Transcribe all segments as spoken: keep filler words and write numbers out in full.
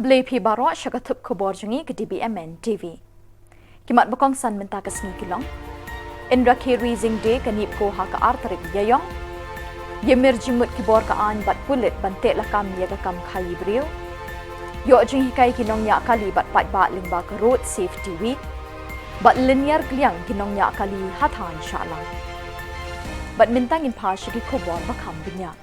Khublei phi baroh sha ka thup khubor jong ngi ka D B M N T V. Ki mat ba kongsan mynta ka sngi ki long: Ynda ki Raising Day ka NEEPCO ha ka ar tarik Ïaïong. Ïamir jingmut ki bor ka aiñ bad pulit ban teh lakam ïa ka kam khaïi briew. Ïoh jinghikai ki nongñiah kali bad paidbah lyngba ka Road Safety Week. Bad lynñiar kliang ki nongñiah kali ha thaiñ Shahlang. Bad mynta ngin phai sha ki khubor ba kham bniah.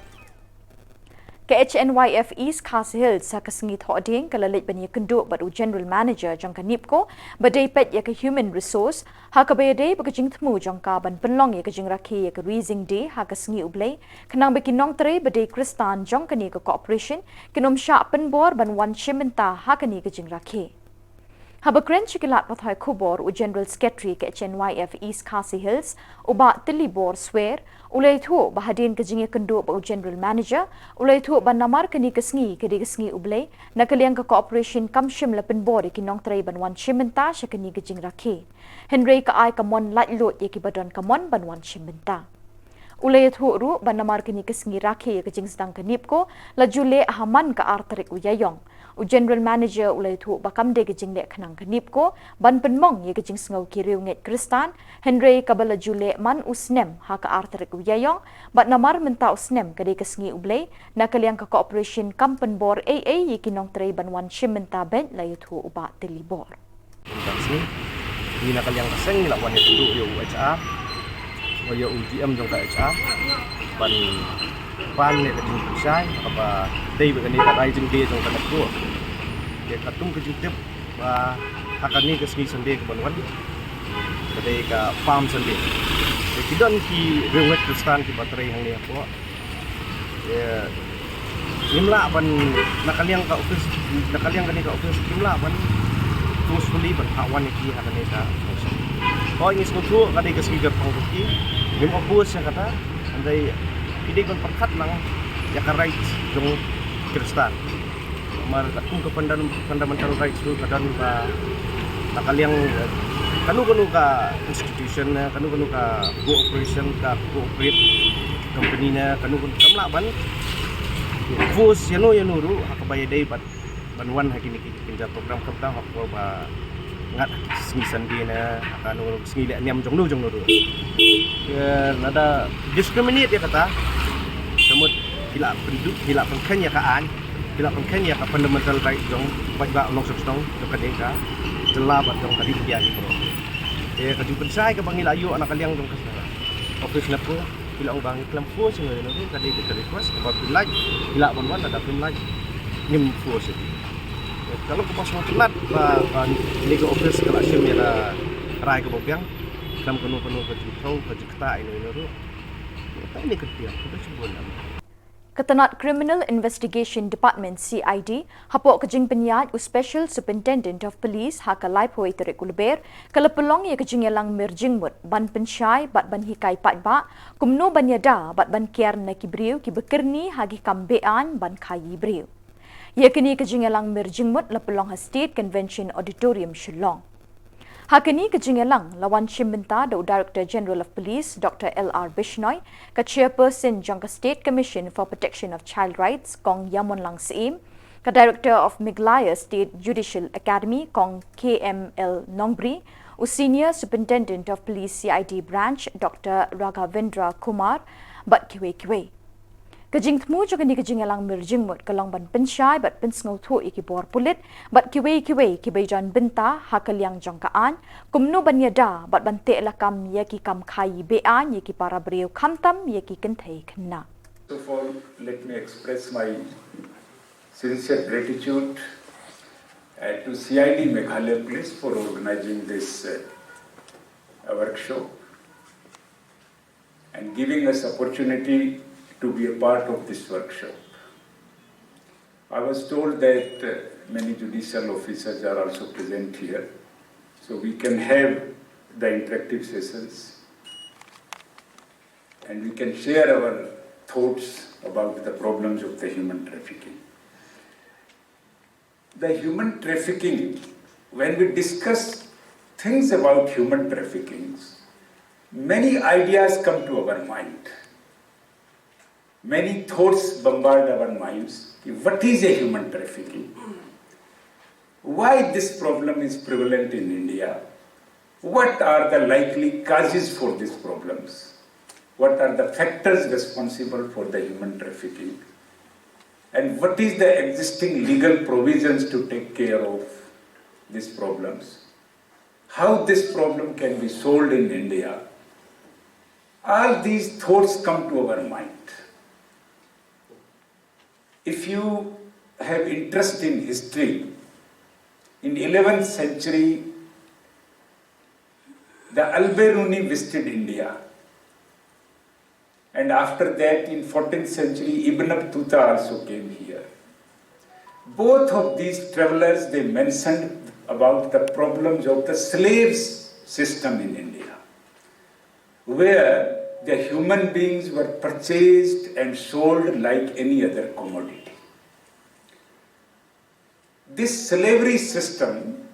Ka H N Y F East Khasi Hills ha ka sngi Thohdieng ka la leit ban ïakynduh bad u General Manager jong ka NEEPCO ba dei peit ïa ka Human Resource, ha kaba ïadei bad ka jingthmu jong ka ban pynlong ïa ka jingrakhe ïa ka Raising Day ha ka sngi U Blei, khnang ba ki nongtrei ba dei Khristan jong kane ka corporation kin ym shah pynbor ban wan shim bynta ha kane ka jingrakhe. Haba kren sha ki lad pathai khubor, u General Secretary ka H N Y F East Khasi Hills, u Bah Tilibor Swer, u la ïathuh ba hadien ka jingïakynduh bad u General Manager, u la ïathuh ba namar kane ka sngi ka dei ka sngi U Blei, na ka liang ka corporation kam shym la pynbor ïa ki nongtrei ban wan shim bynta sha kane ka jingrakhe. Hynrei ka ai ka mon laitluid ïa kiba don ka mon ban wan shim bynta. U la ïathuh ruh ba namar kane ka sngi rakhe ïa ka jingsdang ka NEEPCO la ju leh ha man ka ar tarik u Ïaïong. U General Manager u la ïathuh ba kam dei ka jingleh khnang ka NEEPCO ban pynmong ïa ka jingsngew ki riewngeit Khristan, hynrei kaba la ju leh man u snem ha ka ar tarik u Ïaïong, bad namar mynta u snem ka dei ka sngi U Blei, na ka liang ka corporation kam pynbor ei ei ïa ki nongtrei ban wan shim bynta beit, la ïathuh u Bah Tilibor. Kum ka sngi, ngi na ka liang ka seng ngi la wan ïakynduh ïa u H R, ïa u G M jong ka H R, ban pan ïa ka jingpynshai kaba dei bad kane ka Raising Day jong ka NEEPCO. Ïa katkum ka jingtip ba ha kane ka sngi Sunday kaban wan ka dei ka Palm Sunday. Ïa ki don ki riewngeit Khristan kiba trei hangne hapoh. Ïa, ngim lah ban, na ka liang ka office, na ka liang kane ka office, ngim lah ban forcefully ban phah wan ïa ki ha kane ka function. Hooid, ngi sngewthuh ka dei ka sngi kyrpang jong ki, ngim oppose ïa kata, hynrei ki dei ban pyrkhat lang ïa ka rights jong Khristan. Namar katkum ka funda-, fundamental rights ruh ka don ba na ka liang, eh, kano kano ka institution ne, kano kano ka cooperation, ka cooperate company ne, kano kano kam lah ban force ïano ïano ruh ha kaba ïadei bad ban wan ha kine ki kynja program, khamtam ha ka por ba ngat ha ki sngi Sunday ne, ha kano kano ka sngi leh niam jong no jong no ruh. Eh, lada discriminate ïa kata, ka mut ki la pynduh, ki la pynkheiñ ïa ka aiñ, ki la pynkheiñ ïa ka fundamental right jong paidbah u nongshnong jong kane ka jylla bad jong ka ri India hi baroh. Te ka jingpynshai kaba ngi la ïoh na ka liang jong ka office NEEPCO, ki la ong ba ngi khlem force ïano ïano ruh, ka dei ka request kaba phi lah, phi lah ban wan, lada phim lah ngim force ïa phi. Te ka long kaba sngewtynnat ba, ba kane ka office ka la shim ïa ka rai kaba biang, khlem kano kano ka jingthung, ka jingktah ïano ïano ruh. Te kane ka biang, ka da shibun. Ka tnat Criminal Investigation Department, C I D, hapoh ka jingpynïaid u Special Superintendent of Police ha ka laiphew tarik u Lber, ka la pynlong ïa ka jingïalang mir jingmut ban pynshai bad ban hikai paidbah kumno ban ïada bad ban kiar na ki briew kiba kyrni ha ki kam be-aiñ ban khaïi briew. Ïa kane ka jingïalang mir jingmut la pynlong ha State Convention Auditorium, Shillong. Ha kane ka jingïalang la wan shim bynta da u Director General of Police, Doctor L R Bishnoi, ka Chairperson jong ka State Commission for Protection of Child Rights, Kong Ïamonlang Syiem, ka Director of Meghalaya State Judicial Academy, Kong K M L Nongbri, u Senior Superintendent of Police C I D Branch, Doctor Raghavendra Kumar, bad kiwei kiwei. Ka jingthmu jong kane ka jingïalang mir jingmut ka long ban pynshai bad pynsngewthuh ïa ki bor pulit bad kiwei kiwei kiba ïadon bynta ha ka liang jong ka aiñ, kumno ban ïada bad ban teh lakam ïa ki kam khaïi be-aiñ ïa ki para briew, khamtam ïa ki kynthei khynnah. First of all, let me express my sincere gratitude, uh, to C I D Meghalaya Police for organizing this, uh, workshop and giving us opportunity to be a part of this workshop. I was told that, uh, many judicial officers are also present here, so we can have the interactive sessions and we can share our thoughts about the problems of the human trafficking. The human trafficking, when we discuss things about human trafficking, many ideas come to our mind. Many thoughts bombard our minds. What is a human trafficking? Why this problem is prevalent in India? What are the likely causes for these problems? What are the factors responsible for the human trafficking? And what is the existing legal provisions to take care of these problems? How this problem can be solved in India? All these thoughts come to our mind. If you have interest in history, in eleventh century, the Al-Biruni visited India. And after that, in fourteenth century, Ibn Battuta also came here. Both of these travelers, they mentioned about the problems of the slaves system in India, where the human beings were purchased and sold like any other commodity. This slavery system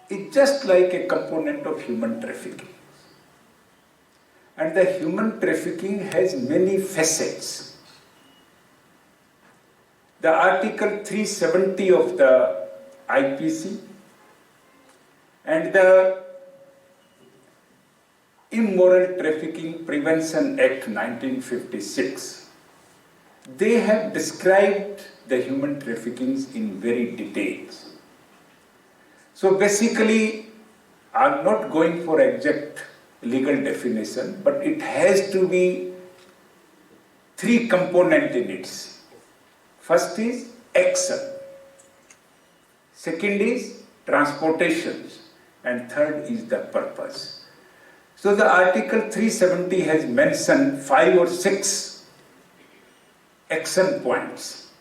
is just like a component of human trafficking. And the human trafficking has many facets. The Article three seventy of the I P C and the Immoral Trafficking Prevention Act nineteen fifty-six, they have described the human traffickings in very details. So basically, I'm not going for exact legal definition, but it has to be three component in its. First is action. Second is transportations. And third is the purpose. So the Article three seventy has mentioned five or six action points.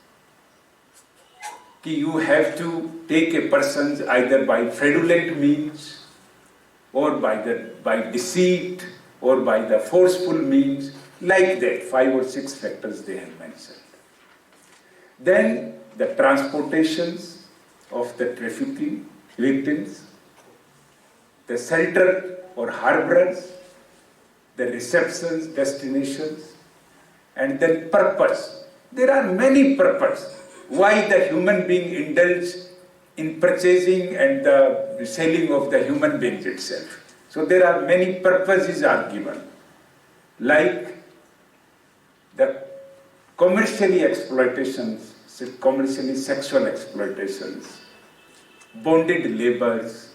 Ki you have to take a person either by fraudulent means or by the, by deceit or by the forceful means, like that, five or six factors they have mentioned. Then the transportations of the trafficking victims, the shelter or harborers, the receptions, destinations, and then purpose. There are many purposes why the human being indulge in purchasing and the selling of the human beings itself. So there are many purposes are given, like the commercially exploitations, se-, commercially sexual exploitations, bonded labors,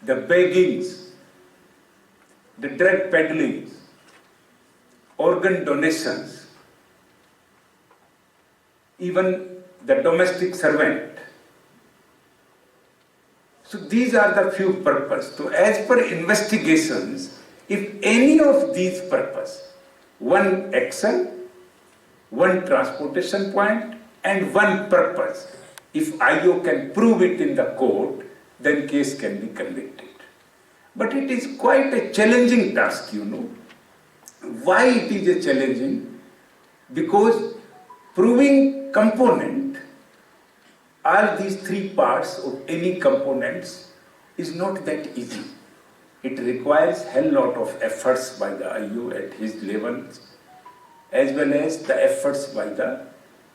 the beggings, the drug peddlings, organ donations, even the domestic servant. So these are the few purpose. So as per investigations, if any of these purpose, one action, one transportation point, and one purpose, if I O can prove it in the court, then case can be convicted. But it is quite a challenging task, you know. Why it is a challenging? Because proving component, all these three parts of any components, is not that easy. It requires hell lot of efforts by the I O at his level, as well as the efforts by the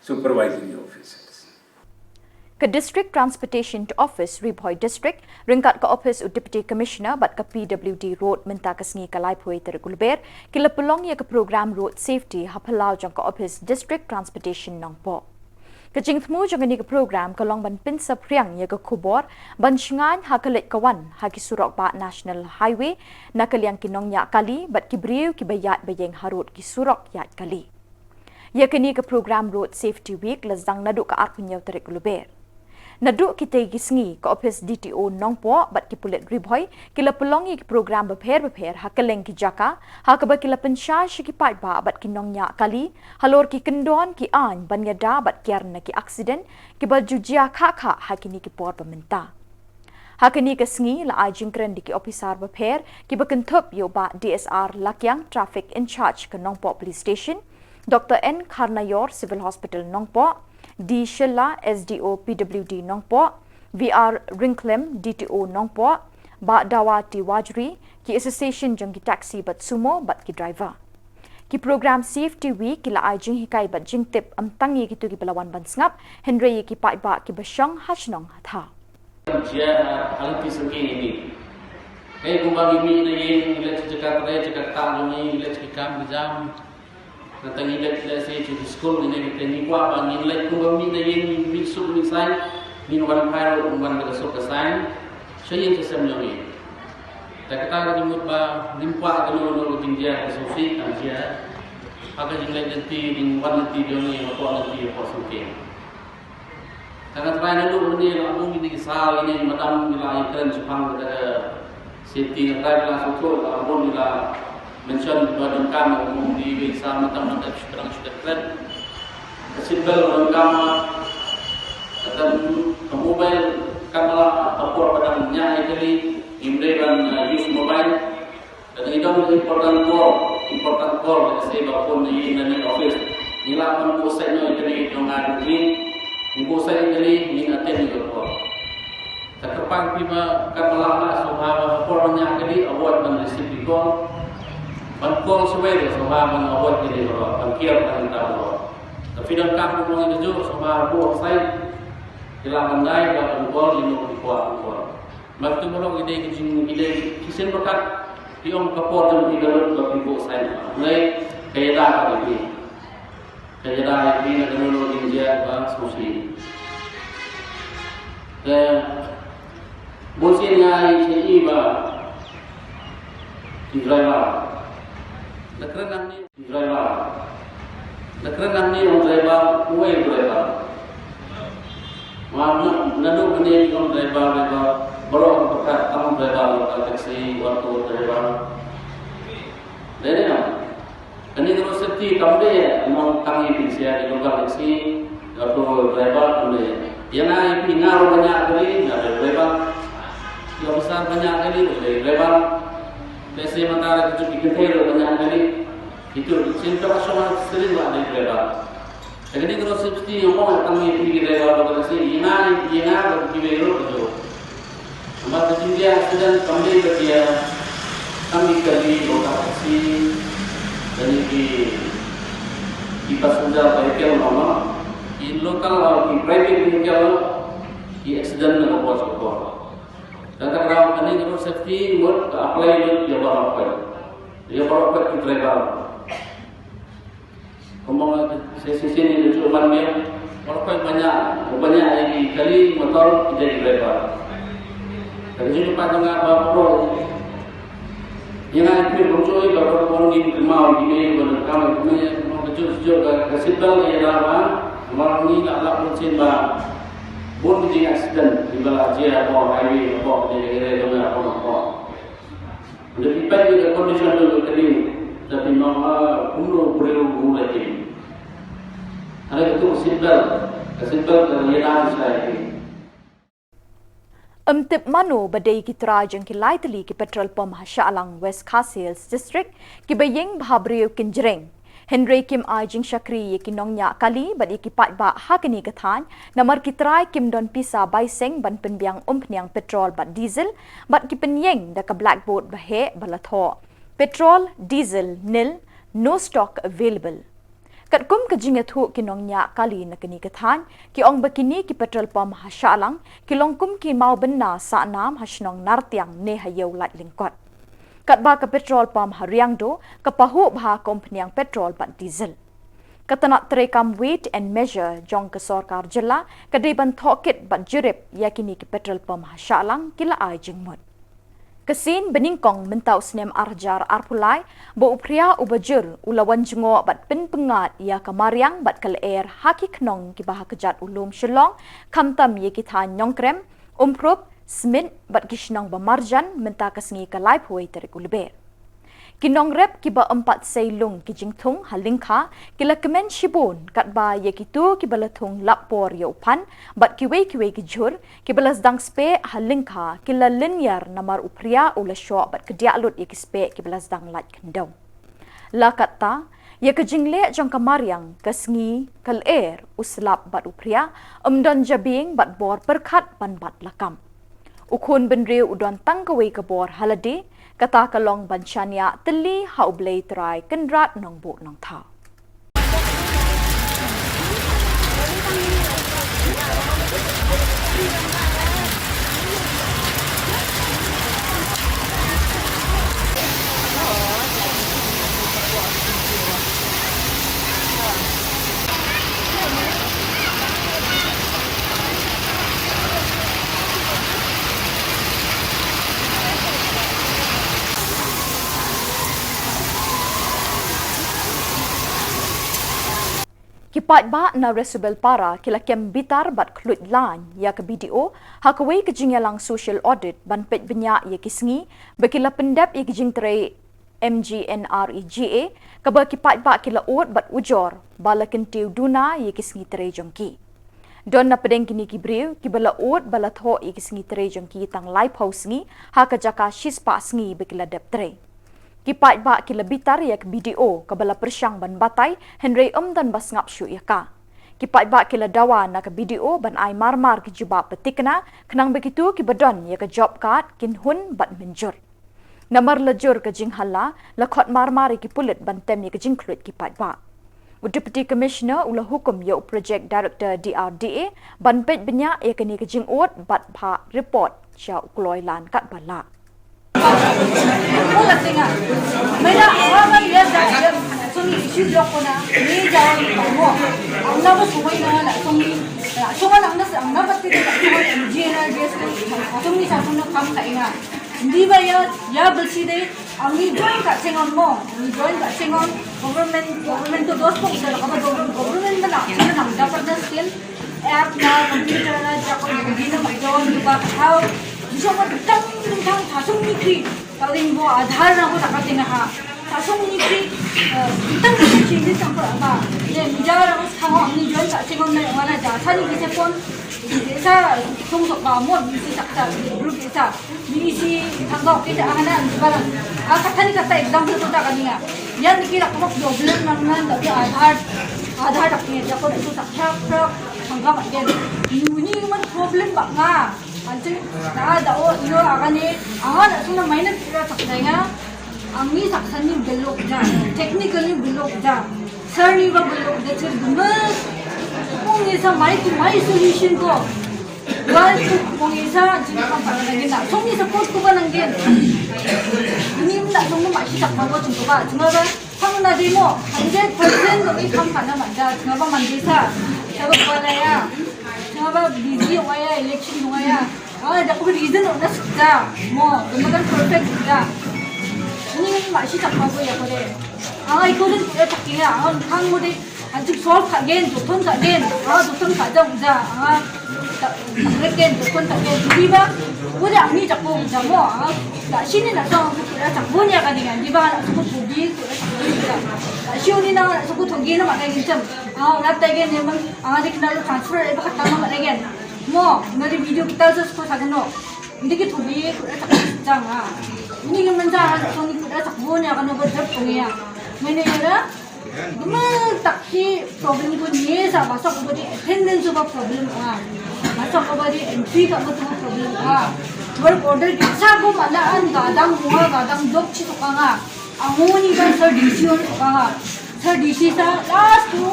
supervisory officers. Ka District Transportation Office Ri Bhoi District, ryngkat ka ophis u Deputy Commissioner bad ka P W D Road mynta ka sngi ka laiphew tarik u Lber, ki la pynlong ïa ka program Road Safety ha phyllaw jong ka ophis District Transportation Nongpoh. Ka jingthmu jong kane ka program ka long ban pynsap riang ïa ka khubor ban shngaiñ ha ka leit ka wan ha ki surok bah National Highway na ka liang ki nongñiah kali bad ki briew kiba ïaid ba ïeng harud ki surok ïaid kali. Ïa kane ka program Road Safety Week la sdang naduh ka arphew hynñiew tarik u Lber. Naduh kitei ki sngi ka ophis D T O Nongpoh bad ki pulit Ri Bhoi ki la pynlong ïa ki program bapher bapher ha kylleng ki jaka, ha kaba ki la pynshai sha ki paidbah bad ki nongñiah kali halor ki kyndon ki aiñ ban ïada bad kiar na ki aksiden kiba ju jia khah khah ha kine ki por ba mynta. Ha kane ka sngi la ai jingkren da ki ophisar bapher kiba kynthup ïa u Bah D S R Lakiang, Traffic In-charge ka Nongpoh Police Station, Doctor N Kharnaior, Civil Hospital Nongpoh, D Shylla, S D O P W D Nongpoh, V R Ryngkhlem, D T O Nongpoh, Bah Dawa T Wajri, ki association jong ki taxi bad sumo bad ki driver. Ki program CFTV ki la ai jinghikai bad jingtip ym tang ïa kito kiba la wan ban sngap, hynrei ïa ki paidbah kiba shong ha shnong ha thaw. Jia ha lynti syrngiew ïa ngi. Kaei kumba ngi mih na ïing, ngi leit sha jaka trei, jaka ktah jong ngi, ngi leit sha ki kam ki jam. Nangta ngi leit, leit sha ki skul, ngi leit, ngi kwah ba ngin leit kumba mih na ïing, mih suk mih saiñ, ngin wan phai ruh, ngin wan da ka suk ka saiñ sha ïing sha sem jong ngi. Te kata ka jingmut ba ngim kwah kano kano ka jingjia ka sngewsih kan jia ha ka jingleit lynti, jingwan lynti jong ngi hapoh lynti, hapoh sngewsih. Ka nga trai naduh mynne la bun kine ki saw, kine ki madam ki la ïakren shaphang kata ka safety, nga trai ki la sngewthuh, la bun ki la mention ba donkam, kum ki wei saw mynta mynta shu kren, shu kren. Ka seat belt donkam, ka mobile, ka mala, ka por ba dang ñiah ïa kali, ngim dei ban, uh, use mobile. Lada ngi don important call, important call, lehse ba phone na ïing lane office, ngi lah ban buh sait noh ïa kane jong nga jong phi, ngi buh sait ïa kane, ngin attend ïa ka call. Te kyrpad ïa phi ba katba lah lah sngewbha ba ha por ban ñiah kali avoid ban receive the call. Ban call shawei ruh sngewbha ban avoid kane baroh, ban kiar ban ïa kata baroh. Te phi donkam kumno ïa kajuh sngewbha buh sait, phi lah ban dei ba ban call ïa no phi kwah ban call. Bad tu baroh ki dei ki jing, ki dei ki sien bad kat, ki ong ka por jong ki ka lut ba ki buh sait. Hynrei ka ïada ka dei ki. Ka ïada ïa ki na kano kano ka jingjia ba sngewsih. Te bunsien nga ïa i ba ki driver. Da kren nangne. Driver. Da kren nangne ong driver, uwei driver. Wa na, naduh mynne ong driver, driver. Baroh ka pyrkhat tang driver local taxi, auto driver. Dei ne em? Kane ka road safety kam dei, ym tang ïa phi sha ki local taxi, auto driver kam dei. Ïa nga ïa phi nga ruh ba ñiah kali, nga dei driver. Ïa officer ba ñiah kali, dei driver. Lehse mynta ka juh ki kynthei ruh ba ñiah kali. Itu, sien ka ba shong ha sring la dei driver. Te kane ka road safety ong tang ïa phi ki driver ba ka lehse ïa nga, ïa nga bad kiwei ruh ka juh. Namar ka jingjia accident kam dei ba jia tang ki kali local taxi, lane ki, ki passenger vehicle, ma, ma. Ki local, ki private vehicle, ki accident na ka por sha ka por. Kata ka daw kane ka road safety mut ka apply lut ïa baroh pat. Ïa baroh pat ki driver. Kumba nga sa shisien ïa ka juh man biang, baroh pat ba ñiah, ba ñiah ïa ki kali motor ki dei ki driver. Ka juh pat jong nga ba baroh. Ïa nga ïa phi kumjuh ba baroh baroh ngin kynmaw kine ba donkam kine, ka juh juh ka, ka seat belt ka ïada ba, namar ngi la lap bun sien ba bun ki jing accident kiba la jia hapoh highway, hapoh kine ki area jong nga hapoh hapoh. Ynda phi peit ïa ka condition jong ka kali, da phin ong, ah, kumno u briew u la im. Hynrei katu ka seat belt, ka seat belt ka ïada shisha ïa phi. Ym tip mano ba dei ki trai jong ki lai tylli ki petrol pump ha Shaalang, West Khasi Hills District, kiba ïeng bha briew kynjreng. Hynrei kim ai jingshakri ïa ki nongñiah kali bad ïa ki paidbah ha kane ka thaiñ, namar ki trai kim don pisa bai seng ban pynbiang umphniang petrol bad diesel, bad ki pynïeng da ka blackboard ba heh ba la thoh: "Petrol, diesel, nil, no stock available." Katkum ka jingïathuh ki nongñiah kali na kane ka thaiñ, ki ong ba kine ki petrol pump ha Shaalang ki long kum ki mawbynna sahnam ha shnong Nartiang ne ha Ïew Laitlyngkot. Katba ka petrol pump ha Riangdo ka pahuh bha ka umphniang petrol bad diesel. Ka tnat treikam weight and measure jong ka sorkar jylla ka dei ban thohkit bad jurip ïa kine ki petrol pump ha Shaalang, ki la ai jingmut. Ka sien banyngkong mynta u snem ar hajar arphew lai, ba u Phria u Bajur u la wan jngoh bad pynpyngngad ïa ka mariang bad ka lyer ha ki khnong kiba ha kjat u lum Shillong, khamtam ïa ki thaiñ Nongkrem, Umphrup, Smit bad ki shnong ba marjan mynta ka sngi ka laiphew tarik u Lber. Ki nongrep kiba ym pat sei lung ki jingthung ha lyngkha ki la kmen shibun, katba ïa kito kiba la thung lap por ïa u phan bad kiwei kiwei ki jhur kiba la sdang speh ha lyngkha ki la lynñiar namar u Phria u la shoh bad kdiah lut ïa ki speh kiba la sdang lait khyndew. La katta, ïa ka jingleh jong ka mariang, ka sngi, ka lyer, u slap bad u Phria ym don jabieng bad bor pyrkhat ban bat lakam. U khun bynriew u don tang kawei ka bor ha lade, kata ka long ban shaniah tylli ha U Blei Trai Kynrad Nongbuh Nongthaw. Ki paidbah na Resubelpara ki la kem bitar bad khluit lain ïa ka B D O ha kawei ka jingïalang social audit ban peit bniah ïa ki sngi ba ki la pyndep ïa ki jingtrei M G N R E G A, kaba ki paidbah ki la ud bad ujor ba la kyntiew duna ïa ki sngi trei jong ki. Don na pdeng kine ki briew kiba la ud ba la thoh ïa ki sngi trei jong ki tang laiphew sngi ha ka jaka shispah sngi ba ki la dep trei. Ki paidbah ki la bitar ïa ka B D O kaba la pyrshang ban batai, hynrei ym don ba sngap shuh ïa ka. Ki paidbah ki la dawa na ka B D O ban ai marmar ki jubab ba thikna, khnang ba kito kiba don ïa ka job card kin hun bad mynjur. Namar la jur ka jinghalla, la khot marmar ïa ki pulit ban tem ïa ka jingkhluit ki paidbah. U Deputy Commissioner u la hukum ïa u Project Director D R D A ban peit bniah ïa kane ka jingud bad phah report sha u kloi lan katba lah. Ndi ba ïa, ïa bisi de, ang ngi join ka chengon mo, ang ngi join ka chengon, government, government to dos pok sa, kaba government, government ba na, na, na, da partner skin, app na, computer na, ja ko, di na, ma join, di ba, how, di so, ma, tang, tang, tang, sa, sung, ni, kri, ka link bo, Aadhaar na, ko, sa, ka, ting, ha, sa, sung, ni, kri, eh, tang, tang, changes, tang, ko, ba, ye, mi, ja, na, ko, sa, ko, ang ngi join ka chengon, na, ma, na, ja, sa, ni, ki, se, phone, Isa, song sok ba mo, B C sakta, group isa. B C thang sok kita ahana, di ba lang. Ah, kata ni kata example ko ta kani nga. Yan ni kira ko problem nang nan, da Aadhaar, Aadhaar tak ni, da ko tu sak, sak, sak, thang ka ma ken. Ni man problem ba nga. Anjing, na da o, yo, agani, ah, na suna mainan kira sak dai nga. Ang ngi saksan ni belok ja, technical ni belok ja, sir ni ba belok ja, chir gumel. Kong ni sa mai tu mai solution ko. Wal tu kong ni sa jin kam pa nang gin na. Song ni sa course ko ba nang gin. Ni na song ni ma shi tak ma ko chung ko ba, chung ba. Pang na demo, hundred percent ko ni kam pa na ma ja, chung ba man di sa. Sa ba ba la ya. Chung ba busy wa ya, election wa ya. Ah, da ko reason na sukda. Mo, da magan perfect sukda. Ni ma shi tak ma ko ya ko de. Ah, iko de ya tak ya. Ah, khang mo de. Antuk solve ka gen, joton ka gen. Ah, joton ka jam ja. Ah, ta, ta gen, joton ka gen. Di ba? Ko de ani tak ko ja mo. Ah, da shi ni na so ko ya tak bo ni ka dengan. Di ba na so ko di ko ya tak bo ni ja. Da shi ni na so ko to gen ma ka gen jam. Ah, na ta gen ni man. Ah, di kena transfer e ba ka ta ma ka gen. Mo, nari video kita sa ko sa gano. Hindi ki thubi, kuda tak jang ha. Ini ngi menja ha, so ngi kuda tak bo nya kano ba drop ko nya. Mene era, gumel tak ki problem ko ni sa, masa ko ba di attendance ba problem ha. Masa ko ba di entry ka ba tu problem ha. Work order ki sa ko mana an gadang mua gadang dok chi to ka nga. Anguni kan sir D C on ka nga. Sir D C sa last tu.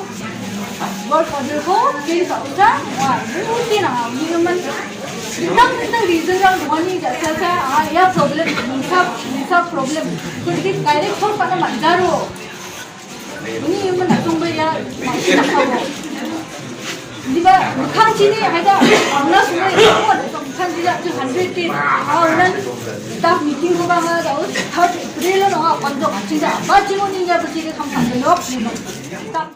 Work order ko, kin sa usa. Wa, rutin ang ang. Ni man. Bintang bintang reason lang wani ja sa sa. Ah, ya problem. Ni sa, ni sa problem. Kun ki direct ko pa na manjaro. Ni man na tung ba ya. Ma, sa ko. Di ba, khang chini, haida, ang na sumai, khang chini, two hundred tin, ah, unan, staff meeting ko ba nga, da, third April, no, nga, pandok, chini, ba, chini, ni, ya, ba, chini, khang, khang, lok, ni, ba. Staff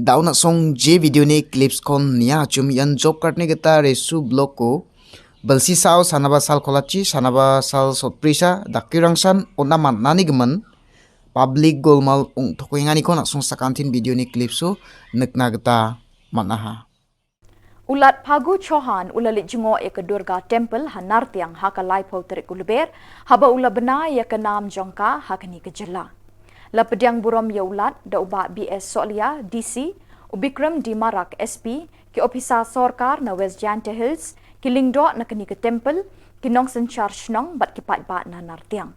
Da u na song je video ne clips kon nia chum yan job card ne kata resu block ko. Balsi sao sanaba sal kolachi, sanaba sal sotprisa, da kirang san, una man nani gemen. Public golmal ung thokoi ngani kon na song sakantin video ne clips so, nek na kata man aha. U Lat Phagu Chauhan u la leit jngoh ïa ka Durga Temple ha Nartiang ha ka laiphew tarik u Lber, haba u la bna ïa ka nam jong ka ha kane ka jylla. La pdiang burom ïa u Lat da u Bah B S Sohliya, D C, u Bikram D Marak, S P, ki ophisar sorkar na West Jaintia Hills, ki lyngdoh na kane ka temple, ki nongsynshar shnong bad ki paidbah na Nartiang.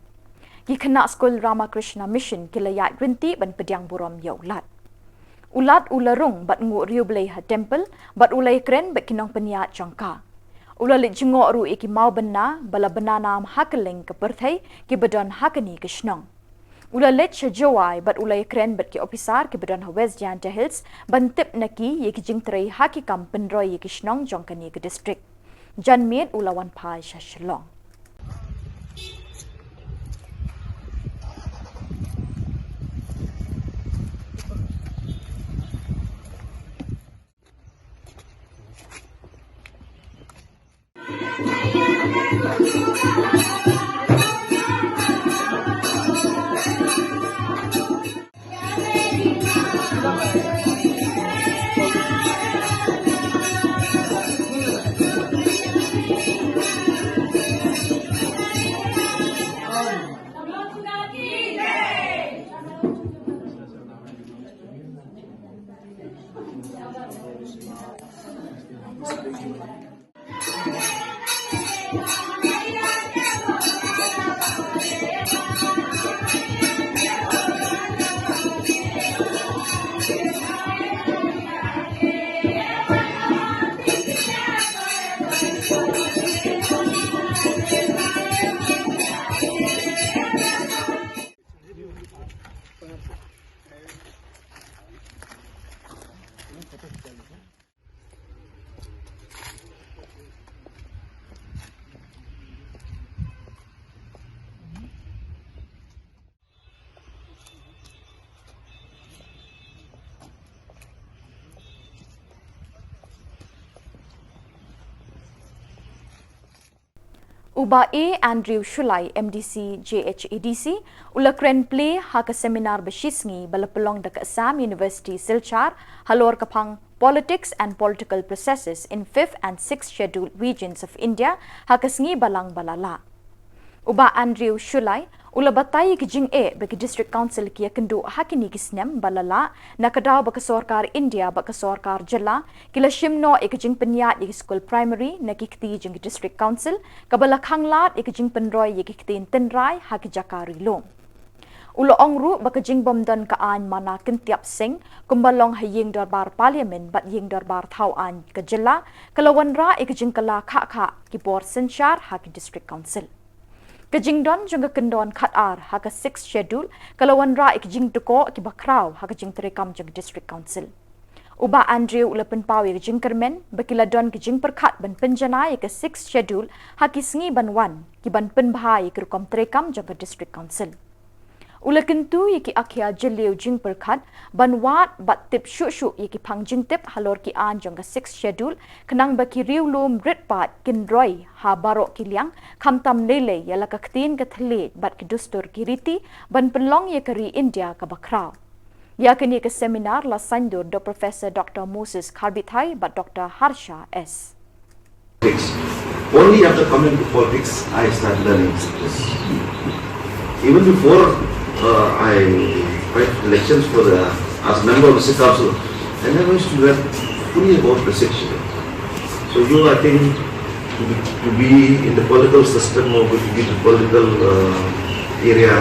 Ki khynnah skul Ramakrishna Mission ki la ïaid ryntih ban pdiang burom ïa u Lat. U Lat u la rung bad nguh riewblei ha temple, bad u la ïakren bad ki nongpynïaid jong ka. U la leit jngoh ruh ïa ki mawbynna ba la bna nam ha kylleng ka pyrthei kiba don ha kane ka shnong. U la leit sha Jowai bad u la ïakren bad ki ophisar kiba don ha West Jaintia Hills ban tip na ki ïa ki jingtrei ha ki kam pynroi ïa ki shnong jong kane ka district. Janmiet u la wan phai sha Shillong. U Bah A Andrew Shullai, M D C J H A D C, u la kren plie ha ka seminar ba shisngi ba la pynlong da ka Assam University Silchar halor ka phang Politics and Political Processes in Fifth and Sixth Scheduled Regions of India ha ka sngi Balang ba la lah. U Bah Andrew Shullai u la batai ïa ki jingeh ba ki District Council ki ïakynduh ha kine ki snem ba la lah, na ka daw ba ka sorkar India bad ka sorkar jylla ki la shim noh ïa ka jingpynïaid ïa ki skul primary na ki kti jong ki District Council, kaba la khanglad ïa ka jingpynroi ïa ki ktien tynrai ha ki jaka ri lum. U la ong ruh ba ka jingbym don ka aiñ mana kyntiap seng, kumba long ha ïing dorbar Parliament bad ïing dorbar thaw aiñ ka jylla, ka la wanrah ïa ka jingkylla khah khah ki bor synshar ha ki District Council. Ka jingdon jong ka kyndon khatar ha ka Sixth Schedule ka la wanrah ïa ka jingdukok kiba khraw ha ka jingtreikam jong ka District Council. U Bah Andrew u la pynpaw ïa ka jingkyrmen ba ki la don ka jingpyrkhat ban pynjanai ïa ka Sixth Schedule ha ki sngi ban wan, ki ban pynbha ïa ka rukom treikam jong ka District Council. U la kyntu ïa ki akhia jylliew jingpyrkhat ban wad bad tip shuh shuh ïa ki phang jingtip halor ki aiñ jong ka Sixth Schedule, khnang ba ki riewlum rit paid kin roi ha baroh ki liang, khamtam lei lei ïa la ka ktien ka thylliej bad ki dustur ki riti, ban pynlong ïa ka ri India kaba khraw. Ïa kane ka seminar la saiñdur da u Professor Doctor Moses Kharbithai bad Doctor Harsha S. Politics. Only after coming to politics, I started learning this. Even before, uh, I fight elections for the, as member of the District Council, I never used to learn fully about the Sixth Schedule. So you, I think, to be, to be in the political system or to be in the political, uh, area,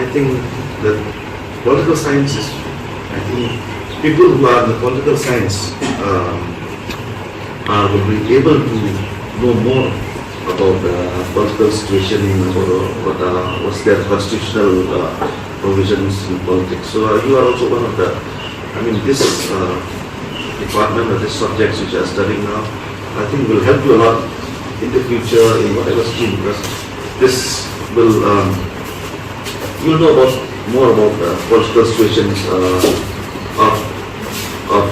I think that political science is, I think people who are in the political science, um, uh, will be able to know more about the political situation, about what, uh, what's their constitutional, uh, provisions in politics. So, uh, you are also one of the, I mean, this, uh, department or this subjects which you are studying now, I think will help you a lot in the future in whatever stream, because this will, um, you'll know about, more about the political situations, uh, of, of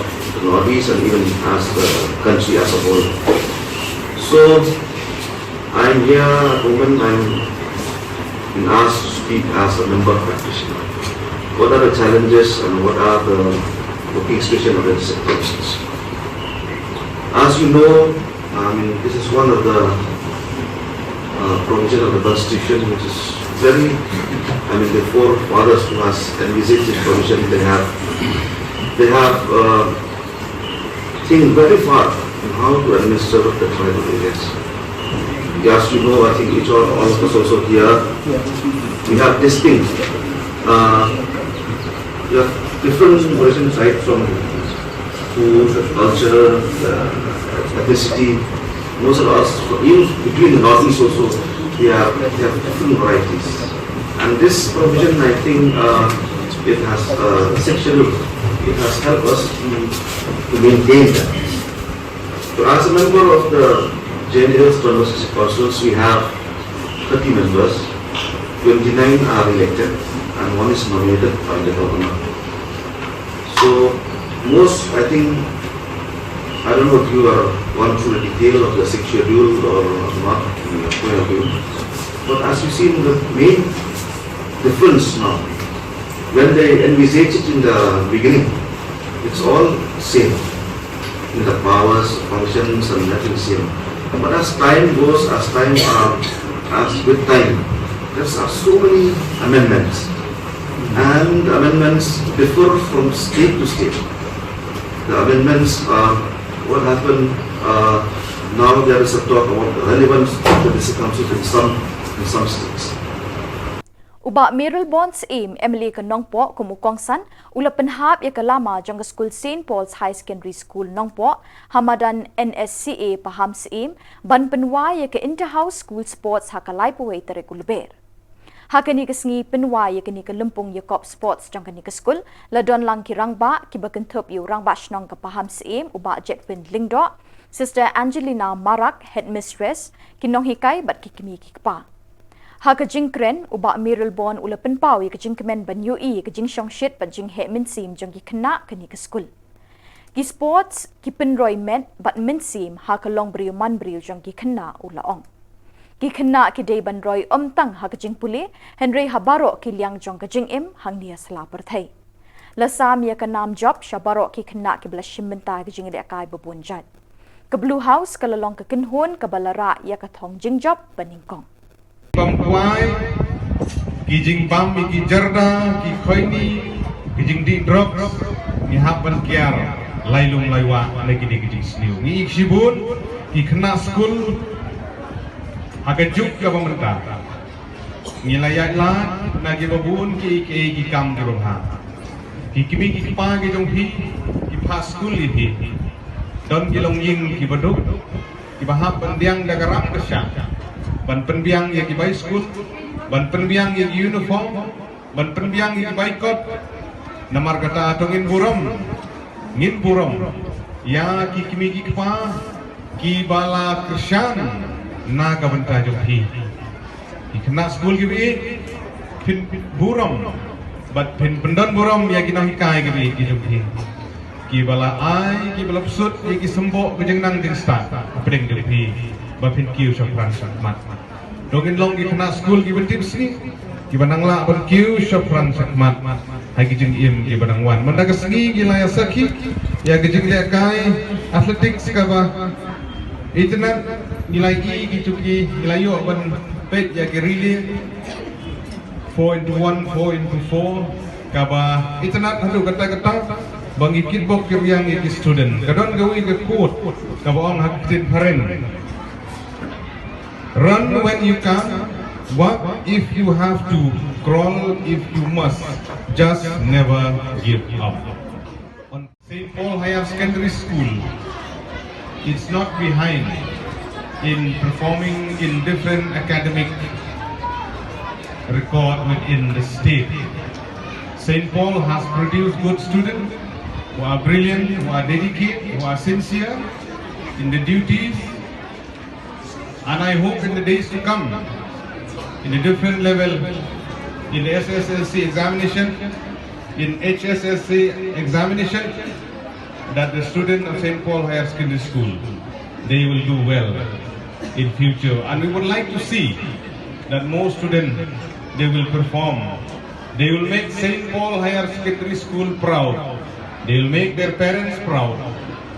Northeast and even as the country as a whole. So I'm here at the moment, I'm been asked to speak as a member practitioner. What are the challenges and what are the working situation of the district councils? As you know, I mean, this is one of the uh, provision of the constitution which is very, I mean, the forefathers who has envisaged this provision, they have, they have uh, think very far on how to administer the tribal areas. As you know, I think each all, all of us also here, we have distinct, uh, we have different origin types from food, culture, uh, ethnicity. Most of us, even between the northeast also, we have, we have different varieties. And this provision, I think, uh, it has uh, six schedule. It has helped us to, to maintain that. So as a member of the Jaintia Hills Autonomous District Councils, we have thirty members. Twenty-nine are elected, and one is nominated by the governor. So most, I think, I don't know if you are gone through the detail of the sixth schedule or not, in your point of view. But as you see, the main difference now, when they envisage it in the beginning, it's all same in the powers, functions, and everything same. But as time goes, as time, uh, as with time, there are so many amendments, and amendments differ from state to state. The amendments, uh, what happened, uh, now there is a talk about the relevance of the district councils in some, in some states. U Bah Mayralborn Syiem, M L A ka Nongpoh, kum u kongsan, u la pynhap ïa ka lama jong ka skul Saint Paul's High Secondary School Nongpoh, ha madan N S C A Pahamsyiem, ban pynwai ïa ka Inter-House School Sports ha ka laiphew wei tarik u Lber. Ha kane ka sngi pynwai ïa kane ka lympung ïakop sports jong kane ka skul, la don lang ki rangbah, kiba kynthup ïa u Rangbah Shnong ka Pahamsyiem, u Bah Jedwin Lyngdoh, Sister Angelina Marak, Headmistress, ki nonghikai bad ki kmie ki kpa. Ha ka jingkren, u Bah Mayralborn u la pynpaw ïa ka jingkmen ban ïohi ïa ka jingshongshit bad jingheh mynsiem jong ki khynnah kane ka skul. Ki sports ki pynroi met bad mynsiem ha ka longbriew manbriew jong ki khynnah, u la ong. Ki khynnah ki dei ban roi ym tang ha ka jingpule, hynrei ha baroh ki liang jong ka jingim hangne ha sla pyrthei. La sam ïa ka nam jop sha baroh ki khynnah kiba la shim bynta ïa ka jinglehkai ba bun jait. Ka Blue House ka la long ka kynhun kaba la rah ïa ka thong jingjop banyngkong. Bam kwai, ki jingbam ïa ki jarda, ki khoini, ki jingdih drugs, ngi hap ban kiar lai lum lai wah na kine ki jingsniew. Ngi ïeit shibun ki khynnah skul ha ka juk kaba mynta. Ngi la ïaid lad na kiba bun kiei kiei ki kam kiba bha. Ki kmie ki kpa ki jong phi ki phah skul ïa phi. Don ki longïing kiba duk kiba hap ban biang da ka rap ka shah ban pynbiang ïa ki bai skul, ban pynbiang ïa ki uniform, ban pynbiang ïa ki bai kot. Namar kata to ngin burom, ngin burom ïa ki kmie ki kpa kiba la kyrshan na ka bynta jong phi. Ki khynnah skul kiba ïeit, phin burom bad phin pyndon burom ïa ki nonghikai kiba ïeit ki jong phi, kiba la ai, kiba la pynsuh ïa ki symboh ka jingnang jingstad hapdeng jong phi ba phin kiew shaphrang shakhmat. To ngin long ki khynnah skul kiba tipsngi, kiba nang lah ban kiew shaphrang shakhmat ha ki jingim kiba nang wan. Mynta ka sngi ngi la ïa sakhi ïa ka jinglehkai athletics kaba itynnad. Ngi la ïohi ki jong ki, ngi la ïoh ban peit ïa ki relay four into one, four into four, kaba itynnad haduh katta katta ba ngi kitbok kiriang ïa ki student. Ka don kawei ka quote kaba ong ha ka ktien phareng: "Run when you can, walk if you have to, crawl if you must, just never give up." Saint Paul Higher Secondary School, it's not behind in performing in different academic record within the state. Saint Paul has produced good students who are brilliant, who are dedicated, who are sincere in the duties. And I hope in the days to come, in a different level, in the S S L C examination, in H S S C examination, that the student of Saint Paul Higher Secondary School, they will do well in future. And we would like to see that more students, they will perform. They will make Saint Paul Higher Secondary School proud. They will make their parents proud.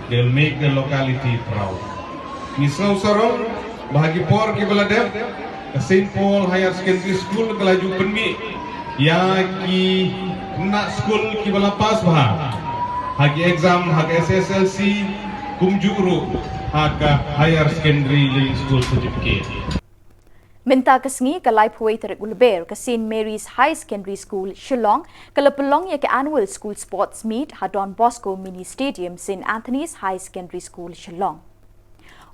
They will make their locality proud. Ngi sngewsarong ba ha ki por kiba la dep, ka Saint Paul Higher Secondary School ka la ju pynmih ïa ki khynnah skul kiba la pass bha ha ki exam ha ka S S L C, kumjuh ruh ha ka Higher Secondary Leaving School Certificate. Mynta ka sngi, ka laiphew tarik u Lber, ka Saint Mary's High Secondary School, Shillong, ka la pynlong ïa ka Annual School Sports Meet ha Don Bosco Mini Stadium, Saint Anthony's High Secondary School, Shillong.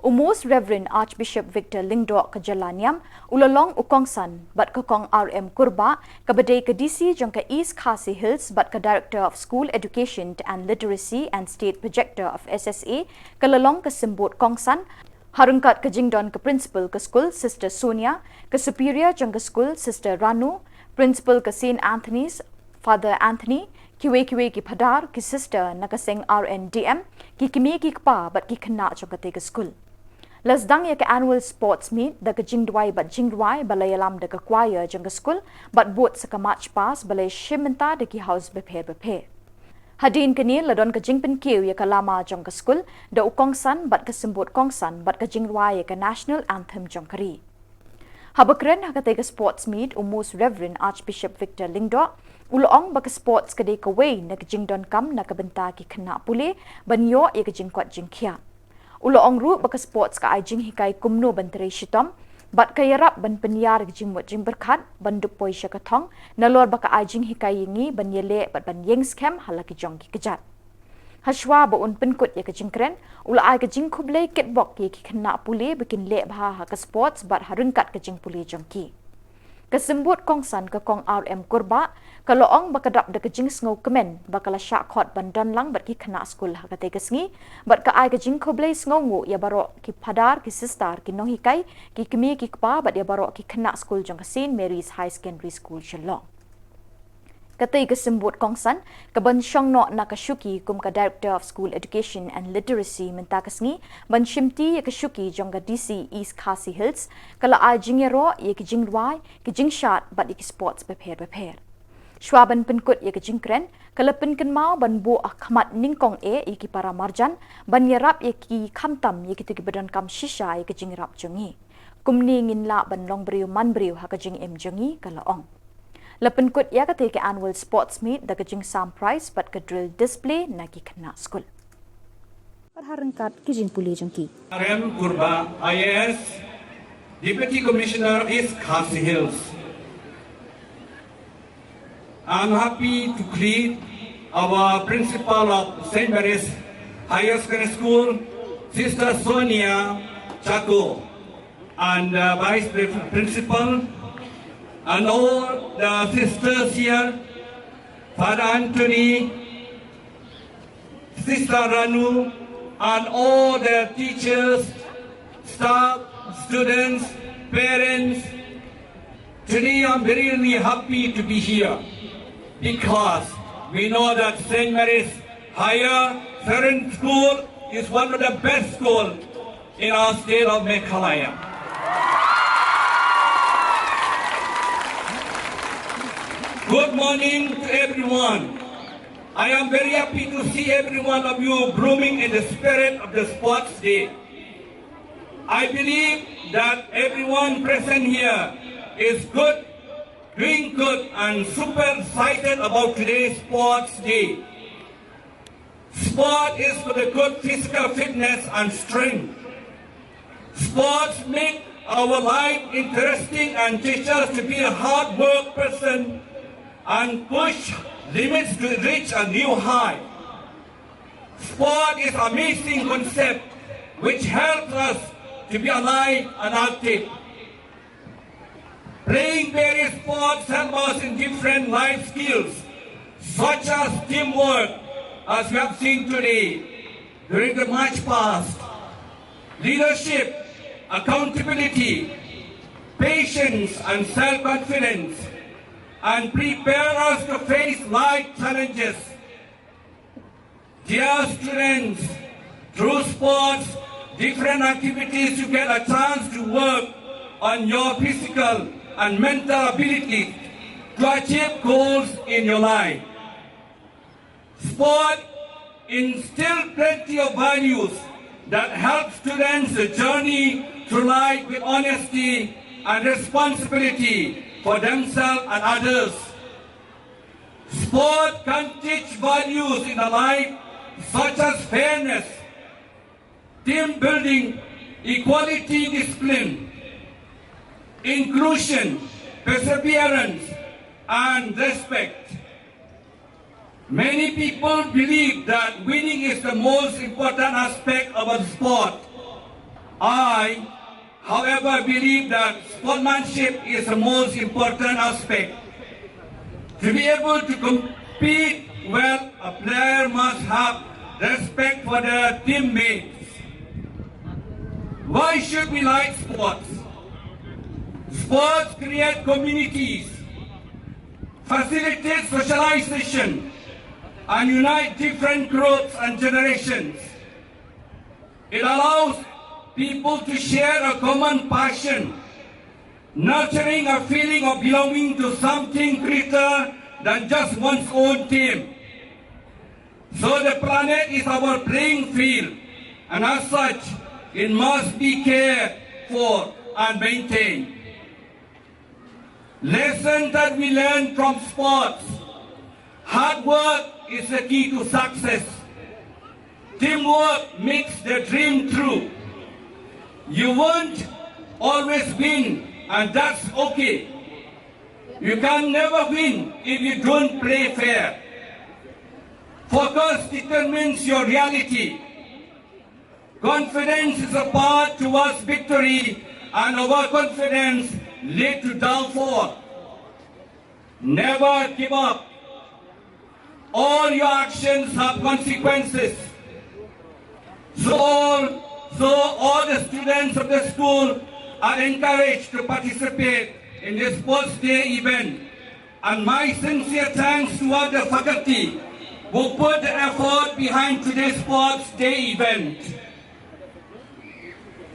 U Most Reverend Archbishop Victor Lyngdoh ka jylla niam u la long u kongsan bad ka Kong R M Kurbah, kaba dei ka D C jong ka East Khasi Hills bad ka Director of School Education and Literacy and State Projector of S S A, ka la long ka symbud kongsan ha ryngkat ka jingdon ka Principal ka skul, Sister Sonia, ka Superior jong ka skul, Sister Ranu, Principal ka Saint Anthony's, Father Anthony, kiwei kiwei ki phadar, ki sister na ka seng R N D M, ki kmie ki kpa bad ki khynnah jong katei ka skul. La sdang ïa ka Annual Sports Meet da ka jingduwai bad jingrwai ba la ïalam da ka choir jong ka skul bad bud sa ka march past ba la shim bynta da ki house bapher bapher. Hadien kane la don ka jingpynkiew ïa ka lama jong ka skul da u kongsan bad ka symbud kongsan bad ka jingrwai ïa ka National Anthem jong ka ri. Haba kren ha katei ka sports meet, u Most Reverend Archbishop Victor Lyngdoh u la ong ba ka sports ka dei kawei na ka jingdonkam na ka bynta ki khynnah pule ban ïoh ïa ka jingkoit jingkhiah. U la ong ruh ba ka sports ka ai jinghikai kumno ban trei shitom bad ka ïarap ban pynïar ïa ka jingmut jingpyrkhat ban dup poi sha ka thong, nalor ba ka ai jinghikai ïa ngi ban ïaleh bad ban ïeng skhem ha la ki jong ki kjat. Hashwa ba un pynkut ïa ka jingkren, u la ai ka jingkhublei kitbok ïa ki khynnah pule ba kin leh bha ha ka sports bad ha ryngkat ka jingpule jong ki. Ka symbud kongsan ka Kong R M Kurbah ka la ong ba ka dap da ka jingsngewkmen ba ka la shah khot ban don lang bad ki khynnah skul ha katei ka sngi, bad ka ai ka jingkhublei sngewnguh ïa baroh ki phadar, ki sister, ki nonghikai, ki kmie ki kpa bad ïa baroh ki khynnah skul jong ka Saint Mary's High Secondary School Shillong. Katei ka symbud kongsan ka ban shong noh na ka shuki kum ka Director of School Education and Literacy mynta ka sngi ban shimti ïa ka shuki jong ka D C East Khasi Hills, ka la ai jingïaroh ïa ki jingrwai, ki jingshad bad ïa ki sports bapher bapher. Shwa ban pynkut ïa ka jingkren, ka la pynkynmaw ban buh ha khmat nyngkong eh ïa ki para marjan ban ïarap ïa ki, khamtam ïa kito kiba donkam shisha ïa ka jingïarap jong ngi. Kumne ngin lah ban long briew man briew ha ka jingim jong ngi, ka la ong. La pynkut ïa katei ka Annual Sports Meet da ka jingsam prize bad ka drill display na ki khynnah skul. Bad ha ryngkat ki jingpule jong ki. R M Kurbah, I A S, Deputy Commissioner, East Khasi Hills. I'm happy to greet our principal of Saint Mary's Higher Secondary School, Sister Sonia Chako, and uh, vice Pri- principal, and all the sisters here, Father Anthony, Sister Ranu, and all the teachers, staff, students, parents. Today I'm very, really happy to be here because we know that Saint Mary's Higher Secondary School is one of the best schools in our state of Meghalaya. Good morning to everyone. I am very happy to see every one of you blooming in the spirit of the sports day. I believe that everyone present here is good, doing good, and super excited about today's sports day. Sport is for the good physical fitness and strength. Sports make our life interesting and teach us to be a hard work person and push limits to reach a new high. Sport is amazing concept which helps us to be alive and active. Playing various sports help us in different life skills, such as teamwork, as we have seen today during the march past, leadership, accountability, patience, and self-confidence, and prepare us to face life challenges. Dear students, through sports, different activities, you get a chance to work on your physical and mental ability to achieve goals in your life. Sport instill plenty of values that help students journey through life with honesty and responsibility for themselves and others. Sport can teach values in the life such as fairness, team building, equality, discipline, inclusion, perseverance, and respect. Many people believe that winning is the most important aspect of a sport. I, however, believe that sportsmanship is the most important aspect. To be able to compete well, a player must have respect for their teammates. Why should we like sports? Sports create communities, facilitate socialization, and unite different groups and generations. It allows people to share a common passion, nurturing a feeling of belonging to something greater than just one's own team. So the planet is our playing field, and as such, it must be cared for and maintained. Lesson that we learn from sports. Hard work is the key to success. Teamwork makes the dream true. You won't always win, and that's okay. You can never win if you don't play fair. Focus determines your reality. Confidence is a path towards victory, and overconfidence lead to downfall. Never give up. All your actions have consequences. So all, so all the students of the school are encouraged to participate in this sports day event. And my sincere thanks to all the faculty who put the effort behind today's sports day event.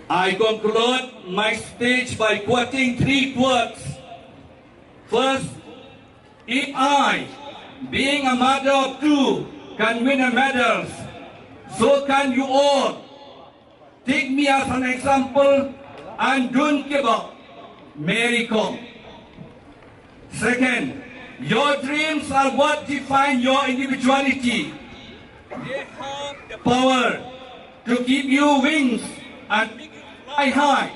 I conclude my speech by quoting three quotes. First, if I, being a mother of two, can win a medal, so can you all. Take me as an example and don't give up. Mary Kom. Second, your dreams are what define your individuality. They have the power to give you wings and make you fly high.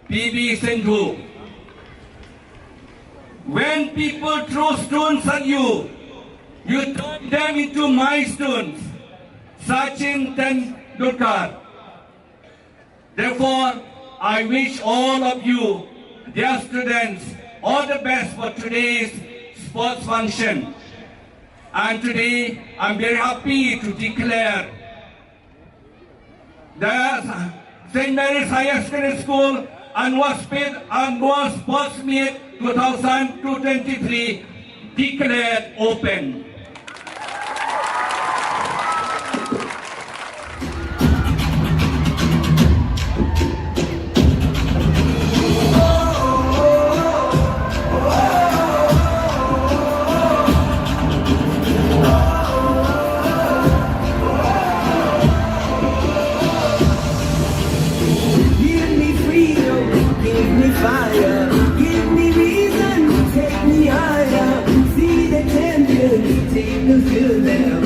P V Sindhu. When people throw stones at you, you turn them into milestones. Sachin Tendulkar. Therefore, I wish all of you, dear students, all the best for today's sports function. And today, I'm very happy to declare the Saint Mary's Higher Secondary School Annual Sport, Annual Sports Meet two thousand twenty-three declared open. Give me freedom, give me fire, give me reason, take me higher. See the champions, take the field now.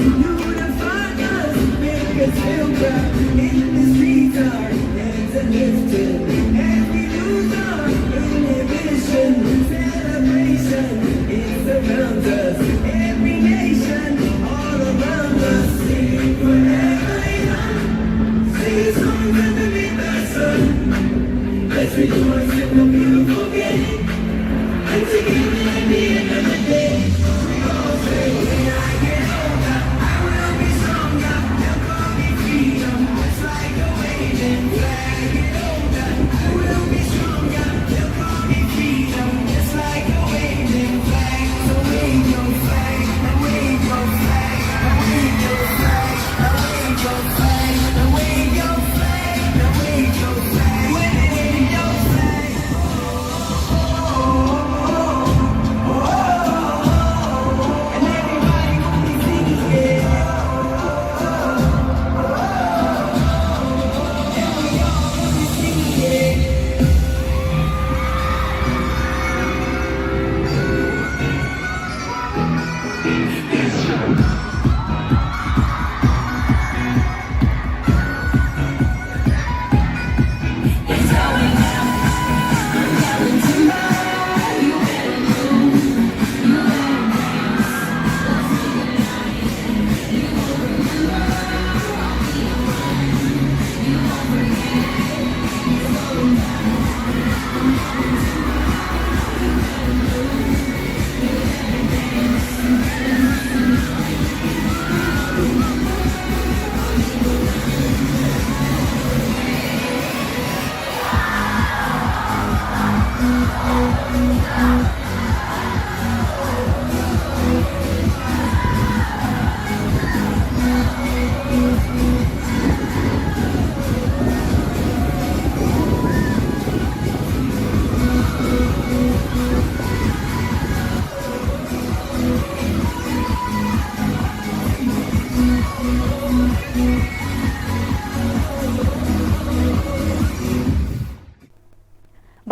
Unify us, make us feel proud. In the streets, our hands are lifted. As we lose our inhibition, celebration, it surrounds us. Every nation, all around us, sing forever young. Sing songs underneath the sun. Let's rejoice in the beautiful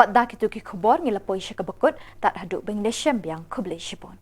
Bad da kito ki khubor ngi la poi sha kaba kut, tad haduh ban ïashem biang, khublei shibun.